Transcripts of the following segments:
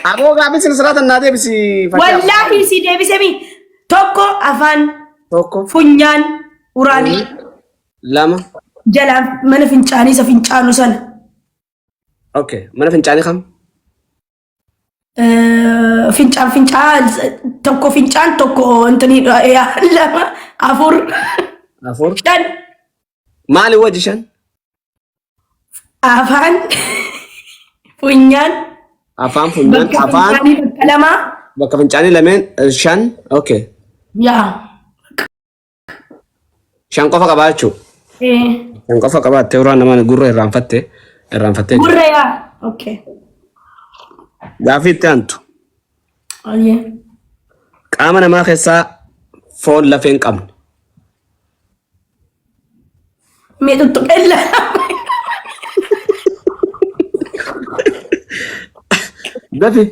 Aboo gaaffii sin sirraatan naa deebisi Fatiyaa. Wallaahi si deebisemi. Tokko afaan, Tokko. funyaan, uraan, Lama. jalaan mana fincaanii isa fincaanu sana. Okay. Mana fincaanii kam? Fincaan fincaan tokko fincaan tokko intini lama afur Afur. shan Maali wajji shan? Afaan funyaan Afaan funyaan bakka afaan fincaanii bakka lamaa bakka fincaanii lameen shan. Okay. Yaa. Shan qofa qabaachuu. Shan qofa qabaattee uraan namaan gurra irraanfatte irraanfattee jirti. Gurra yaa. Okay. Gaaffii itti aantu. Ayyee. Qaama namaa keessaa foon lafee hin qabne. Mee tuttuqella. Dafi.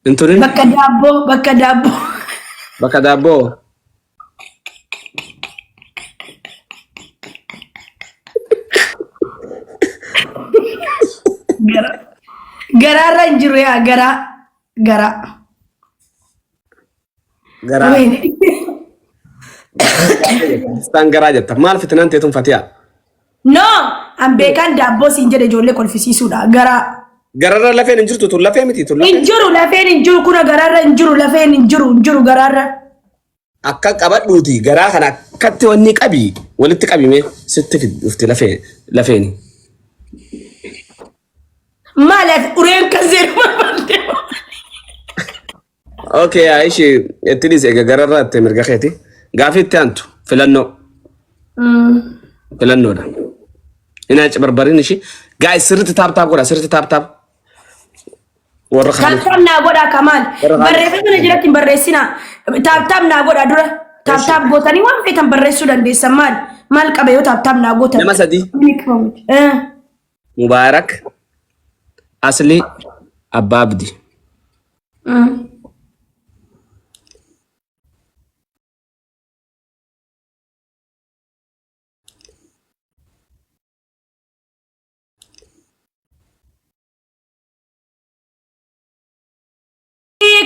Hin turin. Bakka daabboo bakka daabboo. Bakka daabboo. Gara garaarra hin jiru yaa garaa garaa. Garaa. Wayne. Isaan garaa jetta. Maal fitinaan teetun fatiyaa? No, an beekaan daabboo siin jedhe ijoollee kolfisiisuudha. Garaa. Gararra lafeen hin jirtu tun lafee miti tun Hin lafee. jiru lafeen hin jiru kuna garaarra hin jiru lafeen hin jiru hin jiru garaarra. Akka qabadhuuti garaa kana akkatti wanni qabi walitti qabime sitti dhufti lafee lafeeni. Maali ati ureen kan seenu barbaadde? Okay, Aishi itti dhiisi egaa gararraa itti mirga keeti. Gaafii itti aantu filannoo filannoodha. Inni achi barbariin ishii. Gaa'is sirriitti taap taap godha sirriitti taap taap. Warra kaaniif. Taap taap naa godhaa Kamaal. Warra kaaniif. Barreeffama na jalatti hin barreessinaa. Taap taap naa godhaa dura. Taap taap gootanii waan feetan barreessuu dandeessan maal? Maal qaba yoo taap taap naa gootan? Nama sadii. Ni qabamuti. Eh. Mubaarak Asli Abbaa Abdi.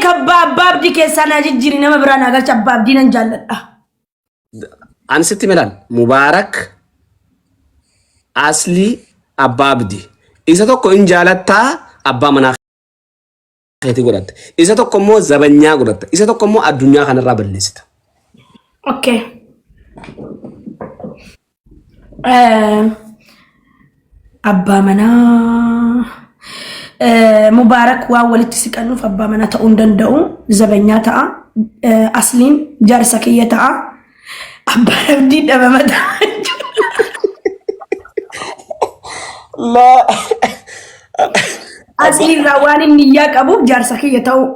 Kabbaa abbaa abdii keessaa naa jijjiiri nama biraa naa galcha abbaa abdii nan jaalladha. Ani sitti milaal Mubaarak Asli Abbaa Abdi. Isa tokko in jaalattaa abbaa manaa keetii godhatte. Isa tokko immoo zabanyaa godhatta. Isa tokko immoo addunyaa kanarraa balleessita. Okay. Abbaa manaa Mubaarak waan walitti siqannuuf abbaa manaa ta'uu hin danda'u. Zabanyaa ta'a. Asliin jaarsa kiyya ta'a. Abbaan abdii dhabama ta'a. Laa. Asliirraa waan inni iyyaa qabuuf jaarsa kiyya ta'uu.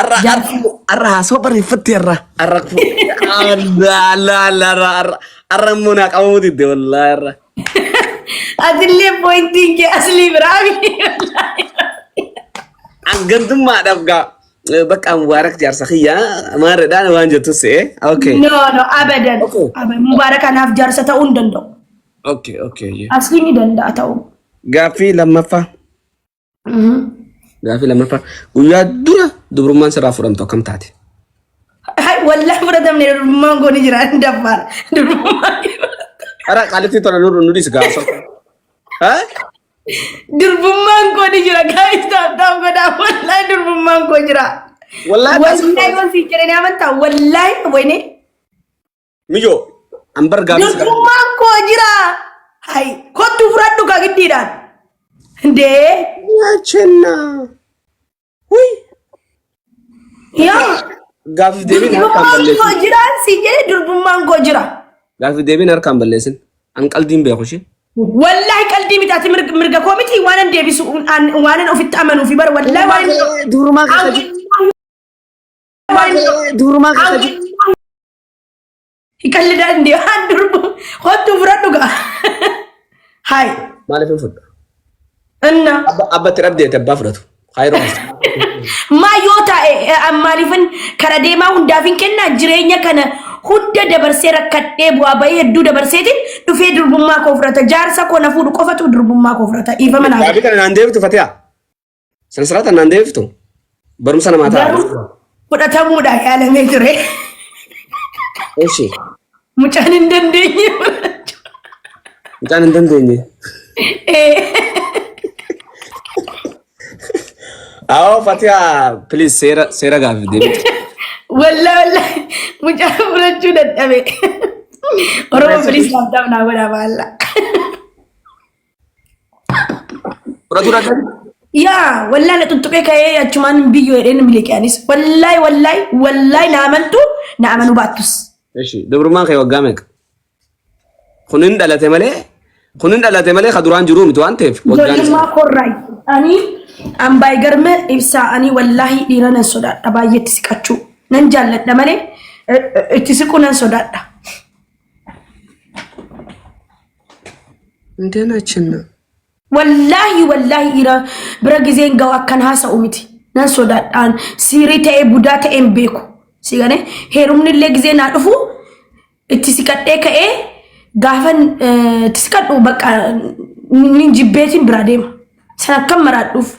Arra Jaarsa. arra haasoo barreeffatte arra arra arra arra arra arra arra immoo naa qabamuu didde wallaahi arra. Atillee poointiin kee aslii biraa miti. Angandummaadhaaf gaa bakka Mubaarak jaarsa kiyya maarredhaan waan jettu se'e. Okay. No, no, abadan. Okay. Abadan. Mubaarak anaaf jaarsa ta'uu hin danda'u. Okay, okay. Asliin ni danda'a ta'uu. Gaaffii lammaffaa. Gaaffii lammaffaa. Guyyaa dura dubrummaan sirraa fudhamtu akkam taate? Hai, wallahi fudhatamne durbummaan koo ni jira hin daffaara. Durbummaan Ara qaalittii tola nu nu dhiisi gaafsa. Ha? Durbummaan koo ni jira guys taap taap godhaa wallahi durbummaan koo jira. Wallahi Wallahi waan siin jedhanii amantaa wallahi wayne Mijoo an bar gaaffii si gaafadhe. Durbummaan koo jira. Hai kottu fudhadhu kaa giddiidhaan. Ndee Nyaachenna. Huy. yaa Gaaffiif deebiin harkaan durbummaan koo balleessin. jira siin jedhe durbummaan koo jira. Gaaffiif deebiin harkaan balleessin. An qaldiin beeku ishee. Wallahi qalbii miti ati mirga koo miti waanan deebisu waanan ofitti amanuu fi bara wallahi waan Durumaa keessa jiru. Durumaa keessa jiru. Qallidaa hin deemaan durbu kottu fudhadhu gaa. Hai. Maaliif hin fudhu? Inna. Abba abbatti dhabdeeti abbaa fudhatu. Kaayiroo. Maa yoo taa'e maaliifin kara deemaa hundaaf hin kennaa jireenya kana hunda dabarsee rakkadhee bu'aa bahii hedduu dabarseetiin dhufee durbummaa koo fudhata. Jaarsa koo na fuudhu qofatu durbummaa koo fudhata. Dhiifama naa Gaaffii kana naan deebitu Fatiha. Sana siraataan naan deebiftu. Barumsa namaa ta'a. Garuu fudhatamuudhaan yaalamee ture. Eshi. Mucaan hin dandeenye. Mucaan hin dandeenye. Awoo Fatiha please seera seera gaafif deebitu. Wallaa wallaa mucaan fudhachuu dadhabe. Oromoo please tap tap naa godhaa baalla. Fudhachuu dadhabe? Yaa wallaahi na tuttuqee ka'ee achumaan biyyoo jedheen miliqe anis. Wallaahi wallaahi wallaahi na amantu na amanuu baattus. Eshi dubrummaan kee waggaa meeqa? Kun hin dhalate malee kun hin dhalate malee ka duraan jiruu miti waan ta'eef waggaan isaa. Ijoollummaa koorraay. Ani ambaay garme ibsaa ani wallaahi dhiira nan sodaadha baay'eetti siqachuu. Nan jaalladha malee itti siquu nan sodaadha. Indeenachin. Wallaahi wallaahi dhiira bira gizeen ga'u akkan haasa'u miti. Nan sodaadhaan siirii ta'ee budaa ta'ee hin beeku. Si galee heerumni illee gizee naa dhufu itti siqadhee ka'ee gaafan itti siqadhu bakka nin jibbeetiin biraa deema. San akkam maraadhuuf.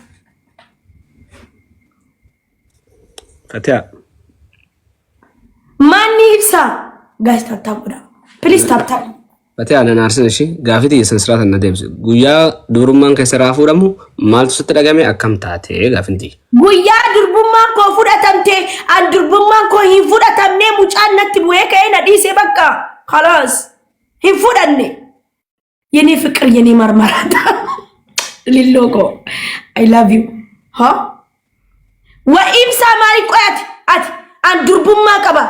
Fatiha. Maanni ibsaa? Guys tap tap godhaa. Please tap tap. Fatiha nan aarsin ishii gaafii tiyya san sirraa tan na deebise. Guyyaa dubrummaan keessa irraa fuudhamu maaltu sitti dhagame akkam taate gaafin tiyya. Guyyaa durbummaan koo fudhatamte an durbummaan koo hin fudhatamne mucaan natti bu'ee ka'ee na dhiisee bakka khalaas hin fudhanne. የኔ ፍቅር የኔ ማርማራታ lilloo koo I love you ha wa ibsaa maali qoy ati ati an durbummaa qaba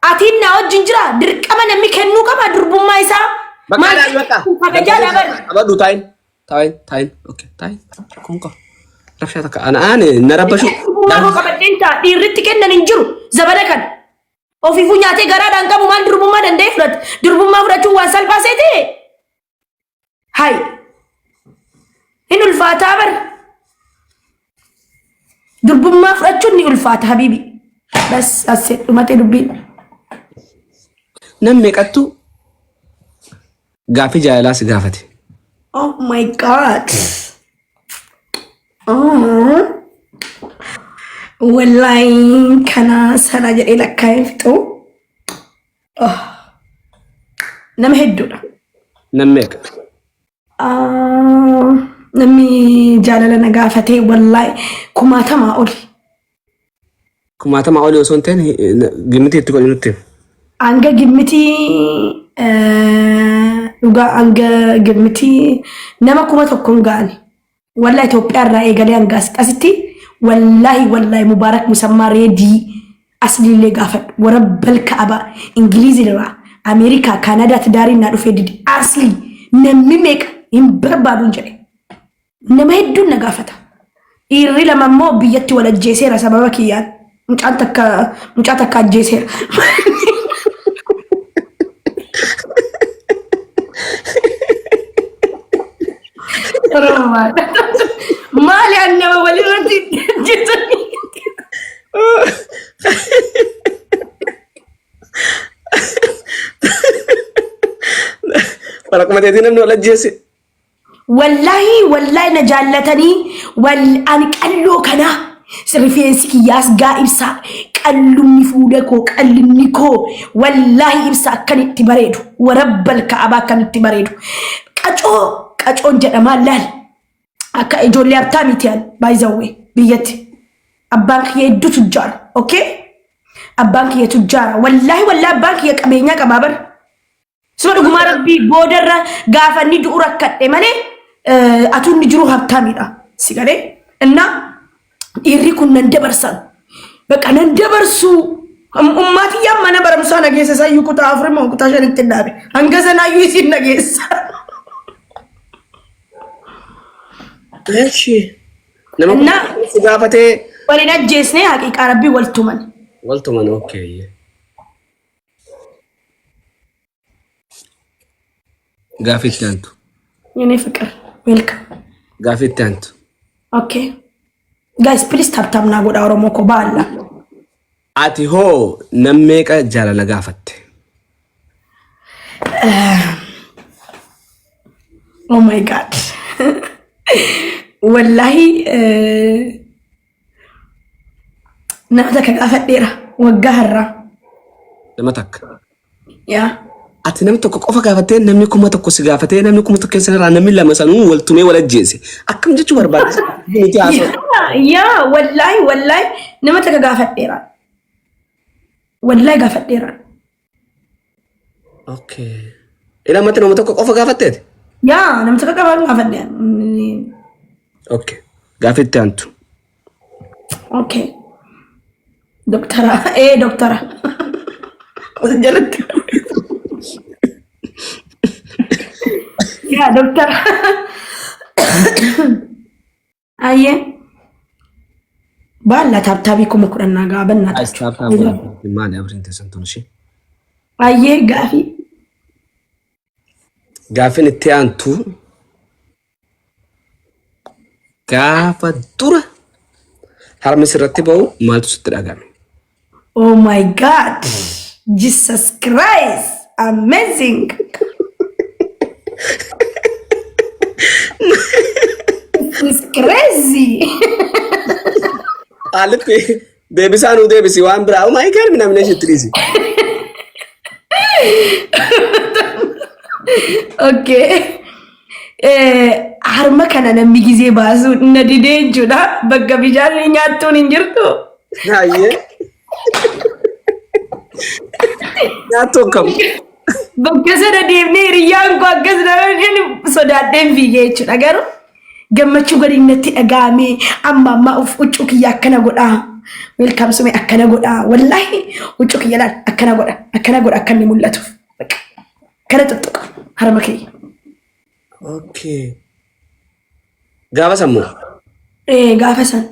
atiin naa wajjin jira dirqama namni kennuu qaba durbummaa isaa Bakka maal ilaali bakka. kabajaa dhaban Qabadhu taayin. Taayin taayin. Okay taayin. Kun qaba. Rabshaa takka ana aane na rabbashu. Durbummaa koo qabadheen ta'a dhiirritti kennan hin jiru zabana kana Ofiifuu nyaatee garaadhaan qabu maal durbummaa danda'ee fudhata? Durbummaa fudhachuun waan salphaa seetee? Hay. Hin ulfaataa bar. Durbummaa fudhachuun ni ulfaata habiibi. Bas asee dhumatee dubbiin. Nam meeqattu gaaffii jaalalaa si gaafate? Oh my God. Oh. Wallahi kana sana jedhee lakkaa'ee fixu. Oh. Nama hedduudha. Nam meeqa? Ah, Namni jaalala na gaafatee wallahi kumaatamaa oli. Kumaatamaa olii osoo hin ta'in gimmitii itti godhi nutti. Hanga gimmitii dhugaa hanga gimmitii nama 1000 hin ga'ani. Wallahi Itoophiyaa irraa eegalee hanga asitti wallahi wallahi Mubaarak Musammaa Reedii asliillee gaafadhu warabbal ka'aba Ingiliizi irraa Ameerikaa Kaanadaa tidaariin naa dhufee dide aslii namni meeqa hin barbaaduun jedhe. Nama hedduun na gaafata. Dhiirri lama immoo biyyatti wal ajjeeseera sababa kiyyaan. Mucaan takka mucaa takka ajjeeseera. Oromoo maal? Maali an nama walirratti jetanii? Barakuma teetii namni wal ajjeese. Wallaahi wallaahi na jaallatanii wal ani qalloo kanaa rifeensi kiyyaas gaa ibsaa qallumni fuula koo qallinni koo wallaahi ibsa akkanitti bareedu warabbal ka'abaa akkanitti bareedu qacoo qacoon jedhamaa laal akka ijoollee habtaa miti an baay'izawwee biyyatti abbaan kiyya hedduu tujjaara okay abbaan kiyya tujjaara wallaahi wallaahi abbaan kiyya qabeenyaa qabaa bara Suma dhugumaa rabbii boodarra gaafa inni du'u rakkadhe malee atuu inni jiru habtaamidha. Si galee? Innaa dhiirri kun nan dabarsan. Bakka nan dabarsu. Ummaa tiyyaan mana barumsaa na geessa isayyuu kutaa afur moo kutaa shanitti hin dhaabe. Hanga sanaayyuu isiin na geessa. Eshi. Nama Innaa si gaafatee waliin ajjeesnee haqiiqaa rabbii wal tuman. waltuman okay. Gaafii itti aantu. የኔ ፍቅር welcome. Gaafii itti aantu. Okay. Guys, please tap tap naa godha Oromoo koo baalla. Ati hoo nam meeqa jaalala gaafatte? Oh my God. Wallahi Nama takka gaafadheera waggaa har'aa. Nama takka. Yaa. Ati namni tokko qofa gaafattee, namni 1000 si gaafatee, namni 1000 keessa irraa namni lama sanuu wal tumee wal ajjeese. Akkam jechuu barbaadde? Nuti haasa'u. Yaa, wallaahi, wallaahi, nama takka gaafadheera. Wallaahi gaafadheera. Okay. Ila ammatti nama tokko qofa gaafatteeti? Yaa, nama takka qofa gaafadheera. Okay. Gaaffii itti aantu. Okay. Doktara. Doktara. Jalatti. Yaa doktara. Ayyee. Baalla tap tapii 10,000 naa gaa bannaa. Guys, tap tap godhaa. Maali abriin teessan tun ishee? Ayyee, gaafii. Gaaffiin itti aantu, gaafa dura harmi sirratti ba'u maaltu sitti dhaga'ame? Oh my God. Jesus Christ. Amazing. This is crazy. Haallitti deebisaa nuu deebisi, waan biraa. Oh my God, minamne ishitti dhiisi. Okay. Harma kana namni gizee baasu na didee jechuudha. Bakka bishaan nyaattuun hin jirtu. Hayyee. Nyaattuu akkam? Bakka sana deemnee hiriyyaan koo akkas nama sodaadheen fiigee jechuudha. Garuu gammachuu gadi natti dhaga'ame, amma ammaa uf huccuu kiyya akkana godhaa. Welcome sume akkana godhaa. Wallaahi huccuu kiyya laal, akkana godha, akkana godha, akka inni mul'atuuf. Bakka kana tuttuqa harma kiyya. Okay. Gaafa sammuu. Gaafa san.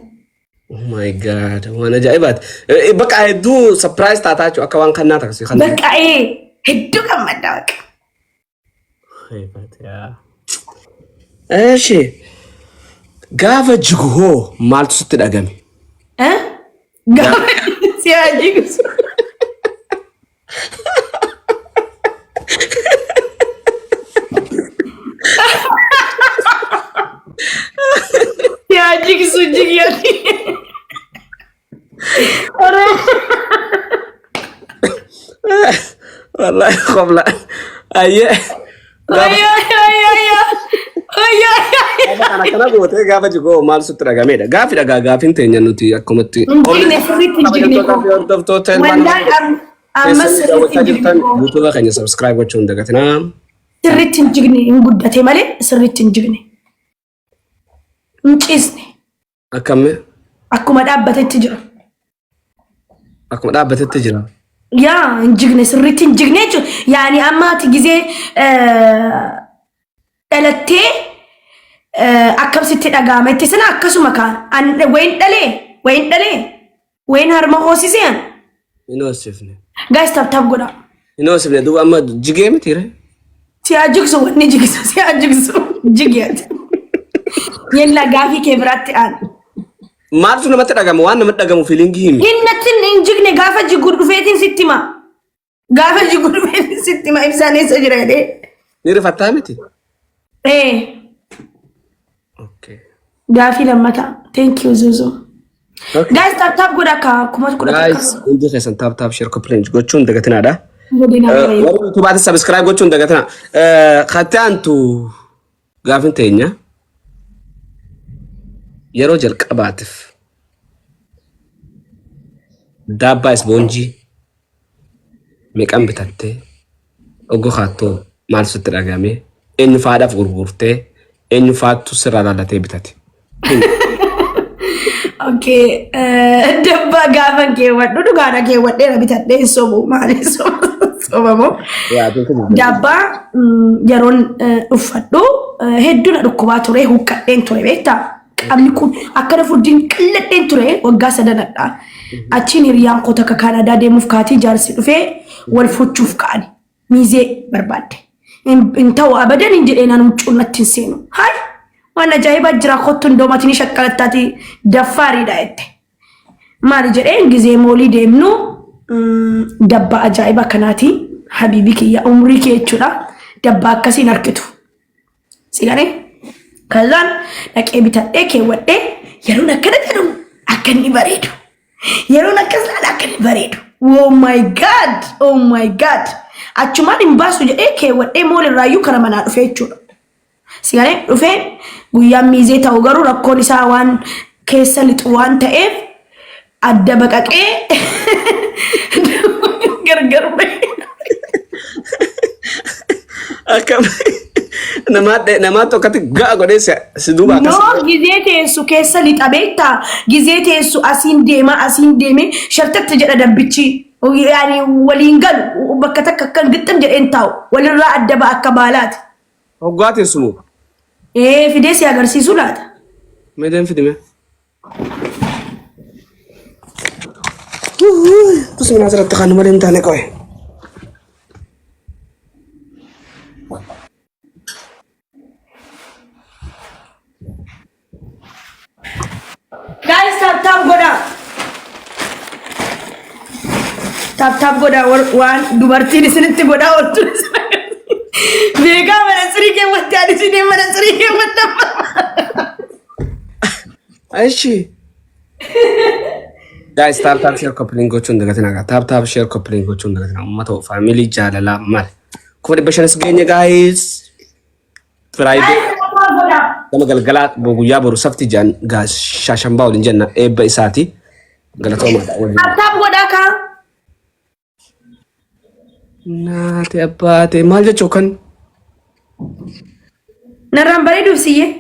Oh my God, waan ajaa'ibaati. Bakka hedduu surprise taataa jechuudha, akka waan kannaa taksii kan. Bakka hedduu gammadda bakka. Eeshi. Gaafa jigu hoo maaltu sitti dhagame? Eh? Gaafa si haa jigsu. Si haa jigsu jigyati. Wallahi qobla. Ayyee. Gaafa Ayyo ayyo ayyo. Ayyo ayyo. kana kana gootee gaafa jigu hoo maal sitti dhagameedha? Gaafi dhagaa gaafiin teenya nuti akkumatti. Hin jigne, sirriitti hin jigne koo. Hordoftoota ilmaan Wallaahi amma keessanii sirriitti daawwachaa hin jigne jirtan koo. YouTube keenya subscribe gochuu hin dagatinaa. Sirriitti hin jigne, hin guddate malee sirriitti hin jigne. Hin ciisne. Akkamii? Akkuma dhaabbatetti jira. Akkuma dhaabbatetti jira. Yaa, hin jigne, sirriitti hin jigne jechuudha. Yaani amma ati gizee dhalattee akkam sitti dhaga'ama itti sana akkasuma kaan wayin dhalee, wayin dhalee, wayin harma hoosisee an. Hin hoosifne. Guys, tap tap godhaa. Hin hoosifne, duuba amma jigee miti ree? Si haa jigsu, wanni jigsu si haa jigsu, jigeeti. Yella, gaafii kee biraatti aan. Maaltu namatti dhagama? Waan namatti dhagamu feelingii himi. Hin natti hin jigne, gaafa jigu dhufeetiin sitti hima. Gaafa jigu dhufeetiin sitti hima, ibsaan eessa jira jedhee. Ni rifattaa miti? Ee. Okay. Gaafii lammataa. Thank you, Zuzu. Okay. Guys, tap tap godha akka 11,000. Guys, hundi keessan tap tap, share, copy link gochuun dagatinaadha. Godina bara. Warri YouTubeaatti subscribe gochuun dagatina. Katti aantu gaafin teenya, yeroo jalqabaatiif daabbaa isboonjii meeqan bitattee, oggo kaattoo maal sitti dhagame, eenyu faadhaaf gurgurtee, eenyu faattu sirraa laallatee bitate? Okay. Dabbaa gaafan keewwadhu dhugaadha, keewwadheera, bitadhee, hin sobu, maali sobamoo. Dabbaa yeroon uffadhu hedduu na dhukkubaa ture, huqqadheen ture, beektaa? Qaamni kun akkana furdiin qalladheen ture waggaa sadanadha. Achiin hiriyaan koo takka Kaanaadaa deemuuf kaatii, jaarsi dhufee wal fuuchuuf ka'ani. Miizee barbaadde. Hin ta'u abadan hin jedhee, naan huccuun natti hin seenu. Hayi, waan ajaa'ibaa jira, kottu indoomatiin shaqqalattaati daffaariidha jette. Maali jedheen, gizee moolii deemnu dabbaa ajaa'iba kanaati, habiibii kiyya, umrii kee jechuudha. Dabbaa akkasiin harkitu. Sigalee kazaan dhaqee bitadhee keewwadhee, yeroon akkana jedhu akka inni bareedu. Yeroon akkas laala akka inni bareedu. Oh my God! Oh my God! Achumaan hin baasu jedhee keewwadhee mool irraayyuu kara manaa dhufee jechuudha. Si galee dhufee guyyaan miizee ta'u garuu rakkoon isaa waan keessa lixu waan ta'eef adda baqaqee gargar ba'e. Akkam namaa namaa tokkotti ga'a godhee si duuba akkas. No, gizee teessu keessa lixa beektaa? Gizee teessu asiin deema asiin deeme shartatti jedha dabbichi. Yaani waliin galu bakka takka akkan gixxim jedheen taa'u walirraa adda ba'a akka baalaati. Hoggaa teessu moo? Ee, fidee si agarsiisu laata? Mee deem fidime. Tusmi asirratti kan malee hin taane qabe. Guys, tap tap godhaa. Tap tap godhaa waan dubartiin isinitti godhaa ooltu isin agarsiisa. Beekaa mana sirii keewwatte ani isinii mana sirii keewwatte. Eshi. Guys, tap tap share copy link gochuun dagatinaa. Tap tap share copy link gochuun dagatinaa. Uummata family jaalalaa maal? 500,000 geenye guys. Friday. Guys, tap tap godhaa. Gama galgalaa guyyaa boru safti jaan guys shaashambaa waliin jenna eebba isaati. Galatoomaadha waliin. Tap tap godhaa kaa. Naate abbaate maal jechuu kan? Narraan bareeduuf siyyee.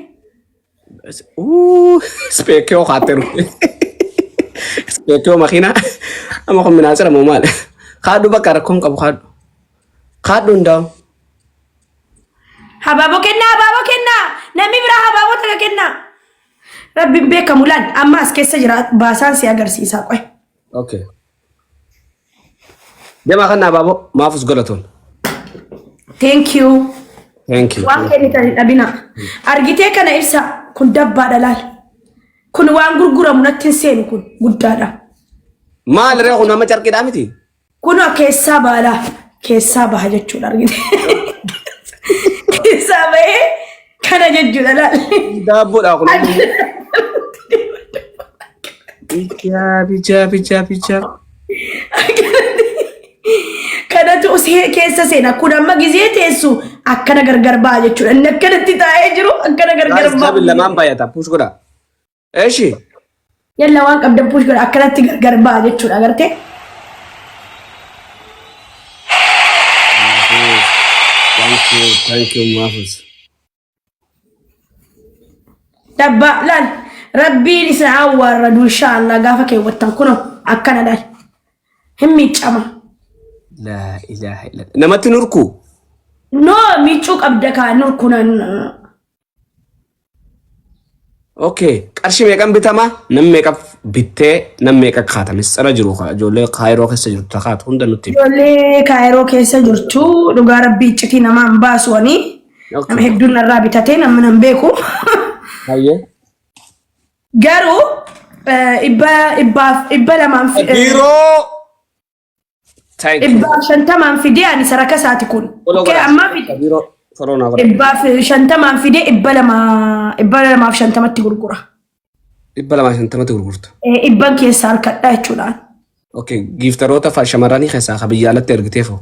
Speekiyoo kaatteru. Speekiyoo makiinaa. Amma kun minaasira moo maal? Kaadhu bakka rakkoon qabu kaadhu. Kaadhu hundaa'u. Habaaboo kennaa, habaaboo kennaa. Namni biraa habaaboo takka kennaa. Rabbiin beekamu laal amma as keessa jira baasaan si agarsiisa qoy. Okay. Deemaa kan abaaboo maafus galatoon. Thank you. Thank you. Waan kennitan hin dhabina. Argitee kana ibsa kun dabbaadha laal. Kun waan gurguramu natti hin seenu kun guddaadha. Maal ree kun amma carqiidhaa miti? Kun keessaa baalaa keessaa baha jechuudha argitee. Keessaa bahee kana jechuudha laal. Daabboodha kun. Bijaa bijaa bijaa bijaa. Kanatu keessa seena. Kun amma gizee teessu akkana gargar ba'a jechuudha. Inni akkanatti taa'ee jiru akkana gargar Guys, ba'a. double lamaan baay'ata. Push godha. Eshi. Yalla waan qabdan push godha akkanatti gargar ba'a jechuudha agartee. Thank you, thank you, Mahfuz. Dabbaa laal rabbiin isin awwaarradu inshaallah gaafa keewwattan kunoo akkana laal. Hin miiccama. Laa ilaaha illallah. Namatti nurku. No, miiccuu qabda kaa nurkunan. Okay. Qarshii meeqan bitama? Nam meeqa bittee nam meeqa kaata? Misxira jiru kaa ijoollee kaayiroo keessa jirtu takaatu hunda nutti himi. Ijoollee kaayiroo keessa jirtu dhugaa rabbii iccitii namaa hin baasu ani. Okay. Nama hedduun narraa bitatee nama nan beeku. Hayyee. Garuu dhibba dhibbaaf dhibba lamaan Biiroo. Thank you. 150n fidee ani saraka isaati kun. Follow Okay, godhaa. ammaa fide. Biiroo follow naa godhaa. 150n fidee 200 250tti gurgura. 250tti gurgurta. Dhibban keessaa harkadhaa jechuudhaan. Okay, giiftaroota shamarranii keessaa ka biyya alatti ergiteef hoo?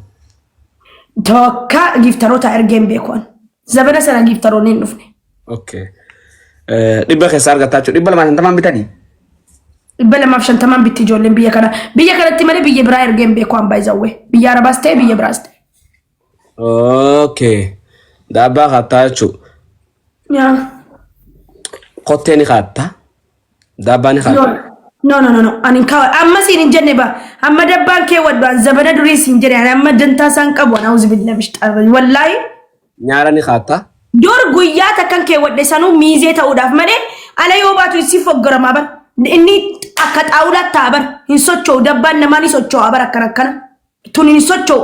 Tokka giiftaroota ergeen beekuan. Zabana sana giiftaroonni hin dhufne. Okay. Dhibba keessaa argattaa jechuudha. 250n bitanii? 250n bitti ijoolleen biyya kana. Biyya kanatti malee biyya biraa ergeen beeku an baay'izawwee. Biyya Arabaas ta'e biyya biraas ta'e. Okay. Daabbaa kaattaa jechuudha. Yaa. Kottee ni kaattaa. Daabbaa ni kaattaa. No, no, no, no. Ani hin kaawwa. Amma siin hin jenne ba. Amma dabbaan kee waddu an zabana durii siin jedhe ani amma dantaa isaan qabu an auzu billahi mishxaarra. Wallaahi. Nyaara ni kaattaa. Dur guyyaa takkan keewwadhe sanuu miizee ta'uudhaaf malee ala yoo baatu si foggoramaa bar. Inni akka xaawulaatti ta'a bar. Hin socho'u dabbaan namaa ni socho'a bar akkana akkana. Tun hin socho'u.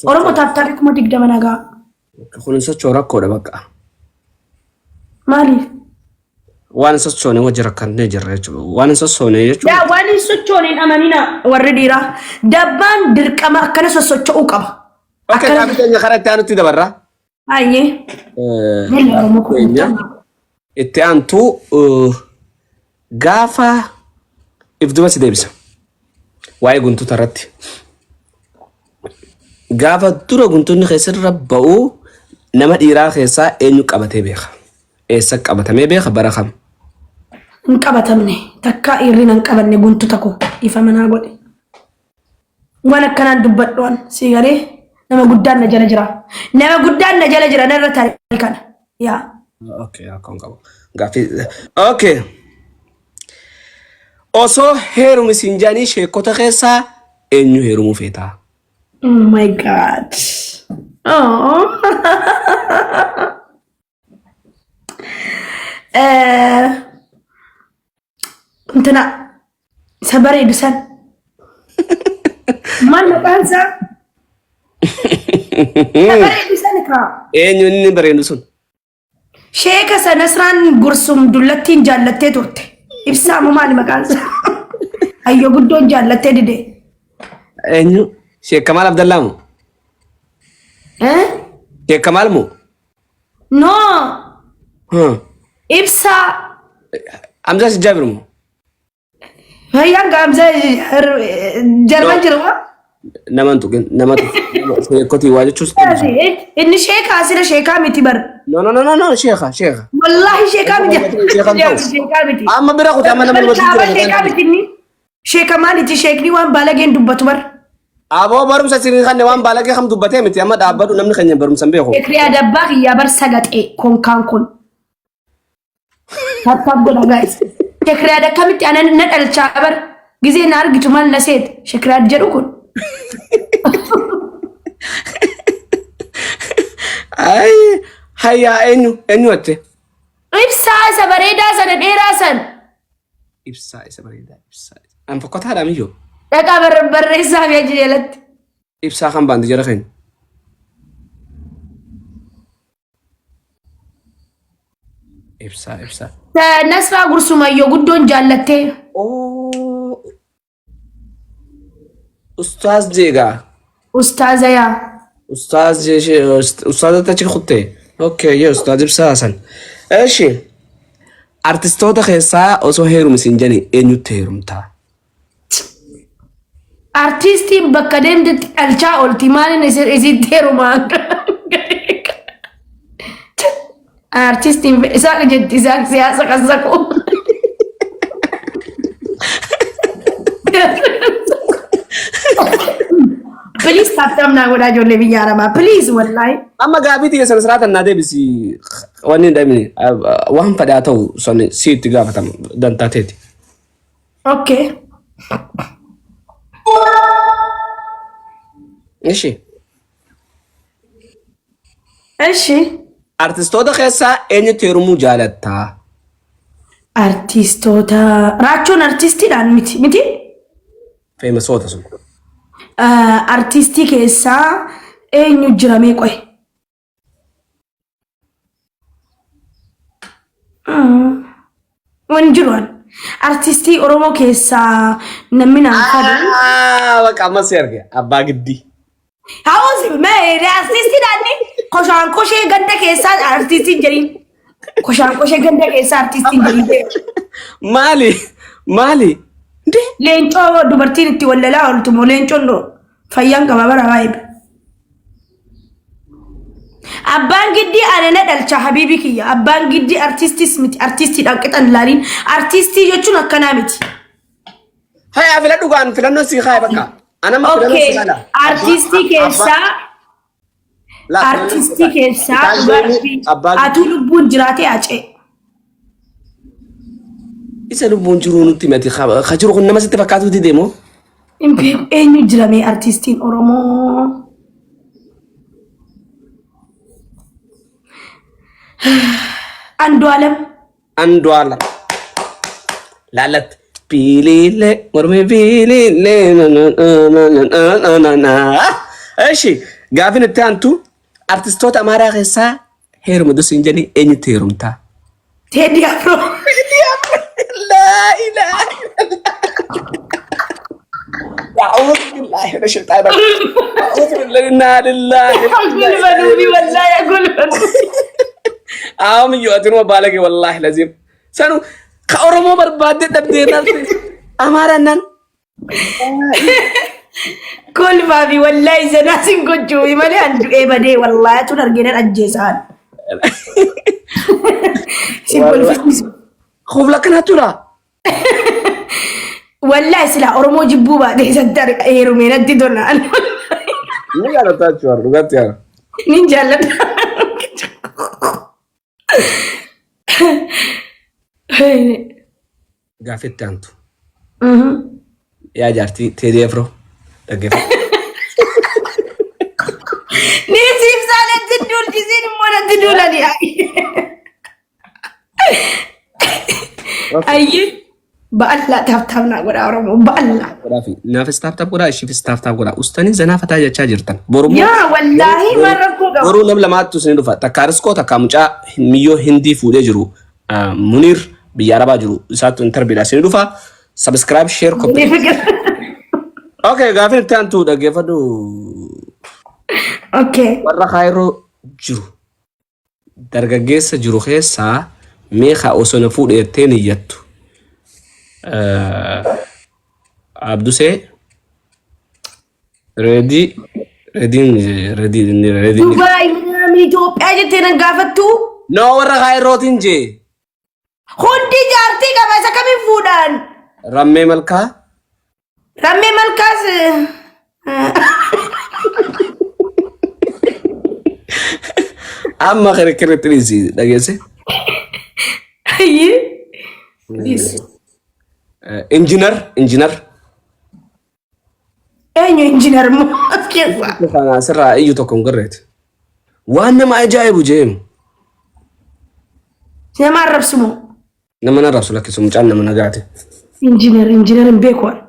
Oromoo taaptaarri 20,000 nagaa. Kun hin socho'u rakkoodha bakka. Maaliif? Waan hin sochoone wajji rakkannee jirra jechuudha. Waan hin sochoone jechuun. Yaa waan hin sochoone hin amanina warri dhiiraa. Dabbaan dirqama akkana sossocho'uu qaba. Okay, Akkana. gaaffii keenya karaa itti aanutti dabarra. Baay'ee. Lelli Oromoo kun Keenya itti aantu gaafa If duba si deebisa. Waa'ee guntuta irratti. Gaafa dura guntunni keessarra ba'u nama dhiiraa keessaa eenyu qabatee beeka? Eessa qabatamee beeka bara kam? Hin qabatamne takkaa dhiirri hin qabanne guntuta koo ifa manaa godhe. Waan akkanaan dubbadhu an si galee nama guddaan na jala jira. Nama guddaan na jala jira narra tarii kana. Yaa. Okay, akkan qabu. Gaaffii. Okay. Osoo heerumi siin jedhanii sheekota keessaa eenyu heerumuu feetaa? Oh my God. Oh. Intina isa bareedu san. Maal maqaan isaa? Isa bareedu san kaa. Eenyu inni bareedu sun? Sheeka isa Nasraan Gursum dullattiin jaallattee turte. Ibsaa moo maali maqaan isaa? Hayyoo guddoon jaallattee dide. Eenyu? Sheek Kamaal Abdallaa moo? Eh? Sheek Kamaal moo? No! Hmm. Ibsaa. Hamzaa Sijjaabir moo? Fayyaan gaamsa Jarman No. jiru moo? Nama hin tuqin. Nama sheekotii waa jechuus. Inni sheekaa sila sheekaa miti bar. No no no no no sheeka sheeka. Wallaahi sheekaa miti. Sheekaa hin ta'u. Sheekaa miti. Amma bira kute amma nama dubbatu Kaaba jira. sheekaa miti inni. Sheeka maaliti sheekni waan baalageen dubbatu bar. Aboo barumsa isin kanne waan baalagee kam dubbatee miti amma dhaabbadhu namni keenya barumsa hin beeku. Sheekni adabbaa kiyyaa bar sagaxee konkaan kun. Tap tap godha guys. Shekriyaad akkamitti ana na dhalchaa bar gizee na argitu maal na seet shekriyaad jedhu kun. Ay hayyaa eenyu eenyu atte? Ibsaa isa bareedaa sana dheeraa san. Ibsaa isa bareedaa ibsaa. An fokkotaadha miyyoo. Dhaqaa barreessaa fi achi jalatti. Ibsaa kan baanti jara keenya. Ibsaa ibsaa. Nasraa Gursumayyoo guddoon jaallattee. Oo. Ustaaz jeegaa. Ustaaza yaa. Ustaaz jeeshee ustaaza tachi kutte. Okay yee ustaaz ibsaa Hasan. Eshi. Artistoota keessaa osoo heerumi siin jedhani eenyutti heerumtaa? Artiistiin bakka deemtetti dhalchaa oolti maaliin isitti heerumaa? Artiistiin isaaq jetti isaaq siyaasa kan saqu. Please tap tap naa godhaa ijoollee biyya arabaa. Please wallaahi. Amma gaaffii tiyya sana siraataan naa deebisi wanni hin dhabine waan fadhaa ta'u san si itti gaafatama dantaa teeti. Okay. Ishi. Eshi. Artistoota keessaa eenyutti heerumuu jaalattaa? Artistoota raachuun artistiidhaan miti miti. Feemasoota sun. Artistii keessaa eenyu jira mee qoy? Waan jiru an. Artistii Oromoo keessaa namni naan fadu. Bakka ammas si arge abbaa giddii. Hawusi mee artistii daanni koshaan koshee ganda keessaa artistiin jedhiin. Koshaan koshee ganda keessaa artistiin jedhiin. Maali? Maali? Ndee? Leencoo dubartiin itti wallalaa ooltu moo leencoon fayyaan qaba bara baay'ee. Abbaan giddii ana na dhalcha habiibi kiyya. Abbaan giddii artistis miti. Artistiidhaan qixan ilaaliin. Artistii jechuun akkanaa miti. Hayaa filadhu gaan filannoon sii kaaya bakka. Anama filannoon Okay. sii kaala. Artistii keessaa artistii keessaa dhugaa Abbaa atuu lubbuun jiraatee acee. Isa lubbuun jiruu nutti himati. Ka jiru kun nama sitti fakkaatuuti deemu. Hin beeku eenyu jira mee artistiin Oromoo? Andu'aalam. Andu'aalam. Laalatti. Biiliilee mormi biiliilee. Eshi gaafin itti aantu artistoota Amaaraa keessaa heeruma dursi hin jedhani eenyutti heerumtaa? Teedii Afroo. Laa ilaaha illallah. A'uudhu billaahi mina shayxaani rajiim. A'uudhu billaahi innaa lillaahi wa innaa Agul banuufi wallaahi agul banuufi. Aam iyyuu ati numa baalage wallaahi laziim. Sanu ka Oromoo barbaadde dhabdee laalte. Amaarannaan. Kolfaa fi wallaahi zanaa sin gochuufi malee an du'ee badee wallaahi tun argeenan ajjeesaan. Sin kolfisiisu. Hubla kanaa tura. Wallaahi silaa Oromoo jibbuu baatee isatti heerumee natti tola. Ni jaalataa jechuudha dhugaatti yaa. Nin jaalladha. Gaaffii itti aantu. Yaa jaartii Teedii Afroo dhaggeeffadhu. Ni siif saalatti duulchisiin immoo natti duulani. Ayyee ba'allaa taaf taaf naa godhaa Oromoo ba'allaa. Godhaafi. Naafis taaf taaf godhaa ishiifis taaf taaf godhaa. Ustaanii zanaa fataa jechaa jirtan. Boru immoo Yaa wallaahi maal rakkoo qaba. boruu nam lamaattu isin dhufa. Takkaa riskoo takkaa mucaa miyyoo hindii fuudhee jiru Muniir biyya Arabaa jiru isaattu interviidha isin dhufa. Subscribe, share, copy. Okay, gaafiin itti aantu dhaggeeffadhu. Okay. Warra kaayiroo jiru dargaggeessa jiru keessaa meeqa osoo na fuudhe jettee niyyattu? Abdusee Reedii Reediin Reediin Reediin Dubaay minaamin Itoophiyaa jettee nan gaafattu. No warra kaayirootiin jee Hundi jaartii qaba isa kamiin fuudhaan? Rammee Malkaa Rammee Malkaas Amma kirikiritti dhiisi dhageesse. Ayyee. Dhiisi. Injinar injinar. Eenyu injinar immoo as keessaa? Kana asirraa iyyu tokko hin garreeti. Waan nama ajaa'ibu jeemu. Nama arrabsu moo? Nama na arrabsu lakkisu mucaan nama nagaati. Injinar injinar hin beeku ani.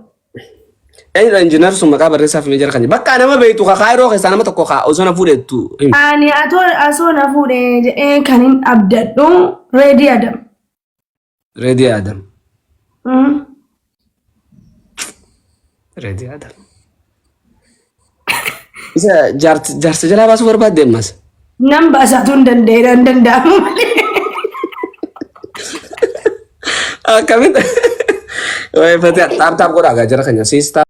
Eenyudha injinar sun maqaa barreessaaf mee jara kan bakka nama beektu ka kaayiroo keessaa nama tokko ka osoo na fuudhettu himi. Ani atoo asoo na fuudhe jedhee kan hin abdadhu Reedii Adam. Reedii Adam. Reedii Adam. Isa jaarsa jalaa baasuu barbaadde ammas. Nan baasaatu hin danda'e hin danda'amu malee. Akkamitti? Waa'ee fatee taap taap godhaa gaa jara keenya siistaa.